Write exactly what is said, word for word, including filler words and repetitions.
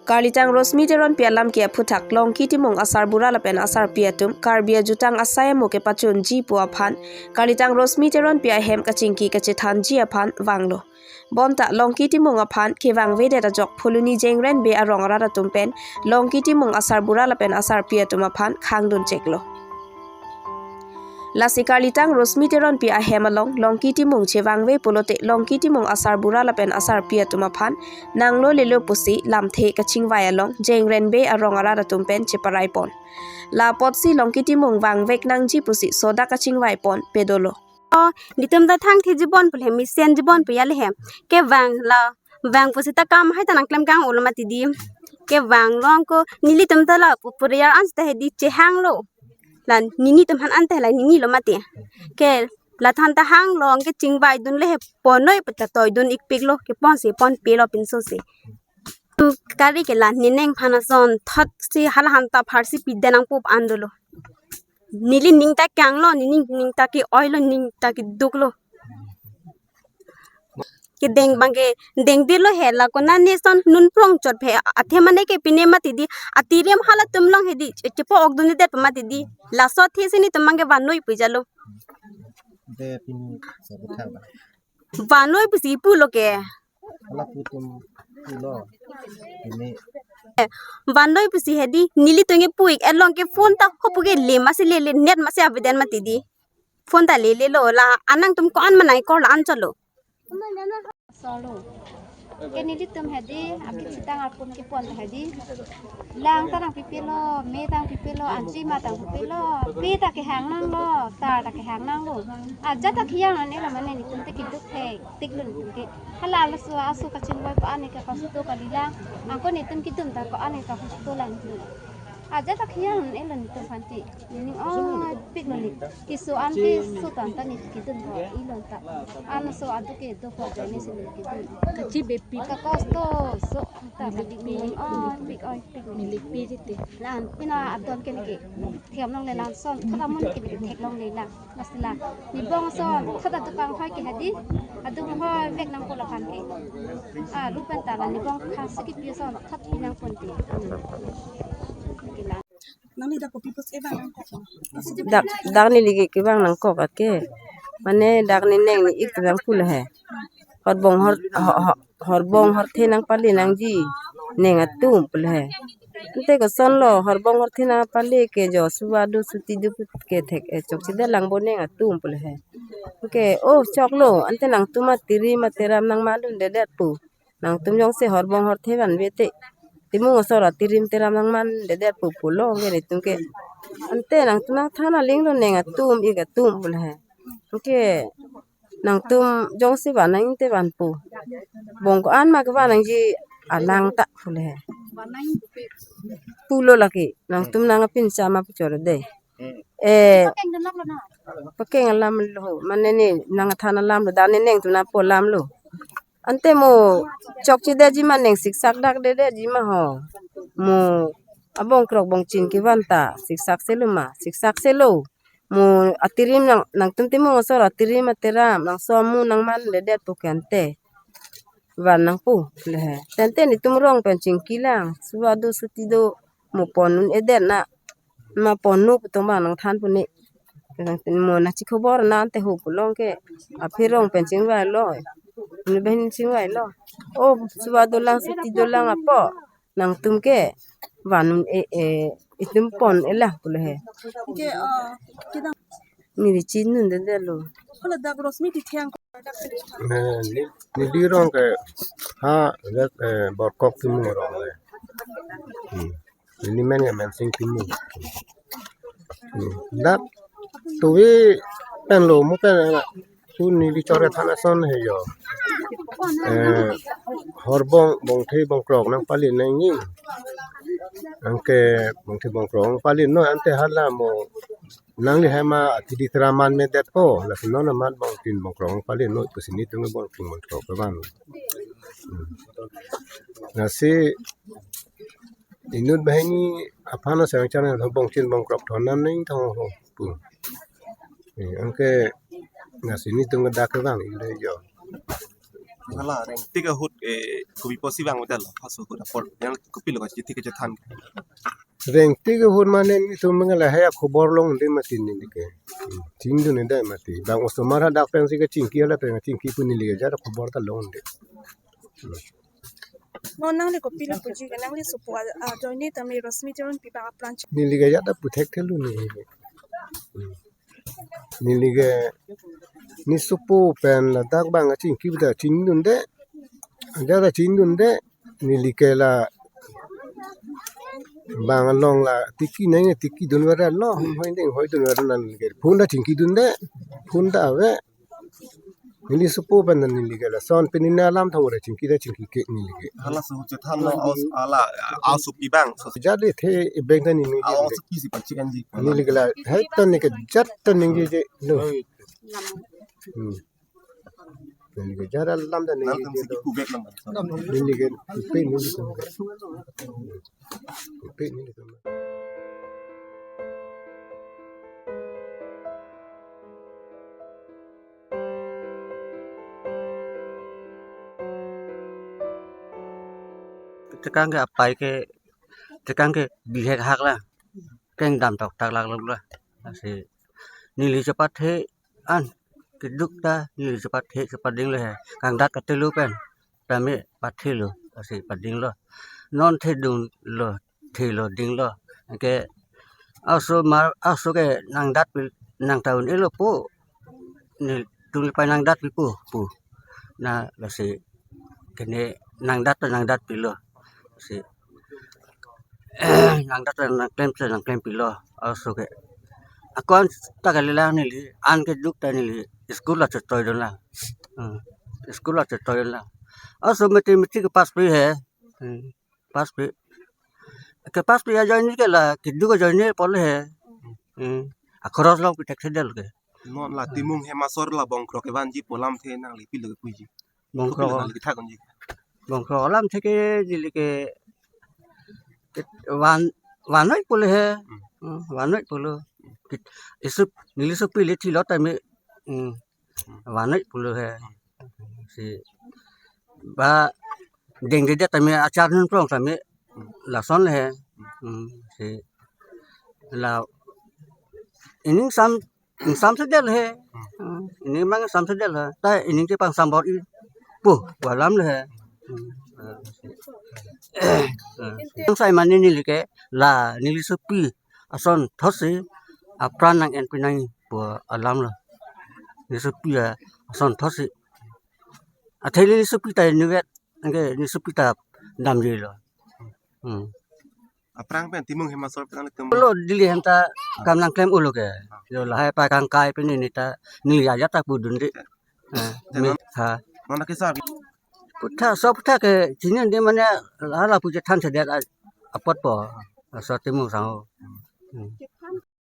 Karlitang Rosmi Teronpi alam ke aphuthak Longki Timung asarbura lapen asarpi atum Karbi ajutang asai amo kepachunji pu aphan Karlitang Rosmi Teronpi ahem kachingki kachethanji aphan vanglo. Bonta Longki Timung aphan kevangvedet ajok Phuloni Jengrenbe arong arat atum pen Longki Timung asarbura lapen asarpi atum aphan khangdun cheklo. Lasi Karlitang Rosmi Teronpi ahem along Longki Timung chevangve pulote Longki Timung asarbura lapen asarpi atum aphan nanglo lelo pusi lamthe kachingvai along Jengrenbe arong arat atum pen cheparai pon. La apotsi Longki Timung vangvek nangji pusi sodak kachingvai pon pedolo. Netum ta thang thejibon pule mesen jibon pu ya le he. Kevang la vang pusi ta kam hai ta nangklem kang ulo mati di. Kevang long ko nelitum ta la pu puriar an ta hedi chehanglo. La nelitum han an ta la neli lo mati. Ke la than ta hang long ke chingvai dun le he, ponnoi pu ta toi dun ikpiklo, kepon si ponpelo pinso si. Tu kari ke la neneng aphan ason thot si hala han ta phar si pide nangpo pu an dolo. Neli ning ta kanglo, neli ning ta ke-oilo, ning ta keduklo. Kedeng abang ke dengdetlo he, la konane son nun prong chot phe athe mane ke pine mati di, atirim halatum along hedi che-, chepo-ok dundedet mati di. Laso athe si netum abang ke vannoi pu jalo. De pini sa kutha ba. Vannoi pusi pulo ke. Hala putum pulo. Ini. Vannoi pusi hedi nelitum ke pu-ik along ke phone ta hopu ke le masi lele, net masi aveden mati di. Phone ta lelelo, la anangtum ko-an manai kor la an cholo. Solo. Ke nelitum hedi, akit sitang arpum kepon hedi. Lang ta nangpipilo, me ta nangpipilo, anchi ma ta nangpipilo, pi ta kehang nanglo, tar ta kehang nanglo. Ajat ta kehang nang-elo mane netum te keduk thektiklo netum ke. Hala laso aso kachingvai pa ani ke kosto kalilang. Ako netum kedun ta ko ani ke kosto lang. Ajat ta kehang nang-elo netum aphan te. Nening oi piklo ne. Keso an keso tan ta ne kedun ho ilo ta. An so adu kedo ho jani si ne kedun. Kachi bepi. Ka kosto so ta ka dik nening oi pik oi pik ne. Milik pi rite. Lan pina adon ke ne ke. Thiam nang le lan son thata mun ke ne thek long le lang. Masila. Nibong son thata dukang hoi ke hadi. Adu hoi vek nangpo la aphan ke. Ah, lupen ta la nibong khasi kepi son thot pi nangpon te. Ke lang. Nangli dak kopi pus kevang nangkok. Dak, dak neli ke kevang nangkok at ke. Mane dak neneng ne-ik kevang pulo he. Horbong hor, ho-, ho-, horbong horthe nangpale nangji neng atum pulo he. Ante kosonlo horbong horthe nangpale ke jo suva do suti do put ke thek, eh, chokchedet lang bo neng atum pulo he. Ke, oh, choklo, ante nangtum atirim ateram nangman dundedet pu. Nangtum jongsi horbong horthe vanve te. Timung asor atirim teram nangmandedet pu pulo ke netum ke. Ante nangtum nangthan aling lo neng atum ik atum pulo he. Ke nangtum jongsi van nang te vanpo. Bong ko-an ma kevan nangji alang ta pulo he. Pulo lake nangtum nang apin sama puchor de. Eh, pakeng alam lo, mane ne nangthan alam lo, dan ne neng tum nangpo alam lo. Ante mo chokchedetji ma neng siksak dakdedetji ma ho. Mo abong krok bongchin kevan ta siksak selo ma, siksak selo. Mo atirim nang, nangtum Timung asor atirim ateram nangso amu nangmandedet pu ke ante van nangpo le he. Tente netum rong pen chingki lang, suva do suti do, mo pon un-edet na, ma pon nu pu tong bang nangthan pu ne. Mo nangchikhobor na ante ho pulo ke. Aphi rong pen chingvailo. Ne ben chingvailo. Oh, suva dolang, suti dolang apo. Nangtum ke van un-e, e, itum pon-e lang pulo he. Ke, ah, kedang. Neli chinidunde lo. Hala dak Rosmi Tithang. Eh, ne, neli rong ke ha, dak, eh, Borkok Timung rong le. Hmm. Neli men ke Mensing Timung. Hmm. Dak tuvi pen lo mo pen la. Su neli chore than ason he jo. Eh, horbong bongthe bongkrok nangpale nangji. Anke bongthe bongkrok nangpale noi ante hala mo nangli hema atidi tera manmedetpo. Lasi non amat bongtin bongkrok nangpale noi pusi netum bongtin bongkrok kevan. Hmm. Lasi inut banghini aphan asai channel ho bongtin bongkrok thon nam neng thong ho pu. Eh, anke lasi netum ke dak kevang inde jo. Hala rengtik ahut, eh, kopi pusi vang hotel lo, first ahut apor, yang kopilo kachithi kachethan. Rengtik ahut mane netum mengala hai khobor longde mati nelike. Chingdunde mati. Bang osomar hadak pensi kachingki hala pen chingki pu nelike jara khobor ta longde. Non nangli kopilo puji ke, nangli sopo, ah, ajoine tame Rosmi Teronpi bang apran. Nelike jara puthekthelo neli. Nelike ne sopo pen ladak bang kachingki pu ta chingdunde. Jara chingdunde. Nelike la bang along la tiki nang tiki dunver lo, hoi ding hoi dunver nelike. Phone ta chingkidunde. Phone ta ave. Neli sopo pen nelike lason pen ne alam thang ore chingki ta chingki ke nelike. Hala su chethan lo aus ala ausupi bang. So jale the ebeng ta nini. Ausupi si pachikanji. Nelike la hai ta neke jat ta ningje je lo. Hmm. Nelike jara lam ta ningje je lo. Nelike pe ningje je lo. Pe ningje je lo. Tekang ke apai ke, tekang ke bihek hak la, kengdam toktak lak lak la. Lasi neli chepathe an keduk ta neli chepathe chepading lo he. Kangdat katelo pen tame pathelo, lasi pading lo. Non thedung lo, thelo ding lo. Ke aso mar aso ke nangdat pi, nang ta un-elo pu. Netum lepai nangdat pi pu pu. Na lasi kene nangdat ta nangdat pilo. Si nangdat ta nangklem ta nangklem pilo. Aso ke. Ako-an ta kali la neli, an keduk ta neli school la chotoi dun la. Hmm. School la chotoi dun la. Aso mathematics ke pass pi he. Hmm. Pass pi. Ke pass pi ajoine ke la keduk ajoine pole he. Hmm. Akhoros long pi thekthedetlo ke. Non la Timung Hemasor la Bongkrok kevanji pu alamthe nangli pilo kepuji. Bongkrok. Kopilo nangli kethak unji. Bongkrok alamthe ke nelike ke van, vannoi pulo he. Hmm. Hmm, vannoi pulo. Kit-, isup, neli sopi le thilo tame. Hmm. Vannoi pulo he. Si ba dengdedet tame achar nunplong tame lason he. Hmm, si la ining sam, ining samsedet he. Hmm, ining mang samsedet he. Ta ining chepang sambor i pu pu alam le he. Hmm. Yang sai mane nelike la neli sopi asonthotsi apran nang-en pinang pu alam lo. Neli sopi asonthotsi. Athe neli sopi ta inutvet, anke neli sopi ta damji lo. Hmm. Aphrang pen Timung Hemasor pen nangtum. Lo Delhi hem ta kam nangklem ulo ke. Yo lahai pa kangkai pen neli ta neli ajat ta pudunde. Eh, te me non, ha. Non ke sa. Puthot, so puthot ke chini de mane hala pu chethansedet a-, apot po. So Timung sang ho. Hmm.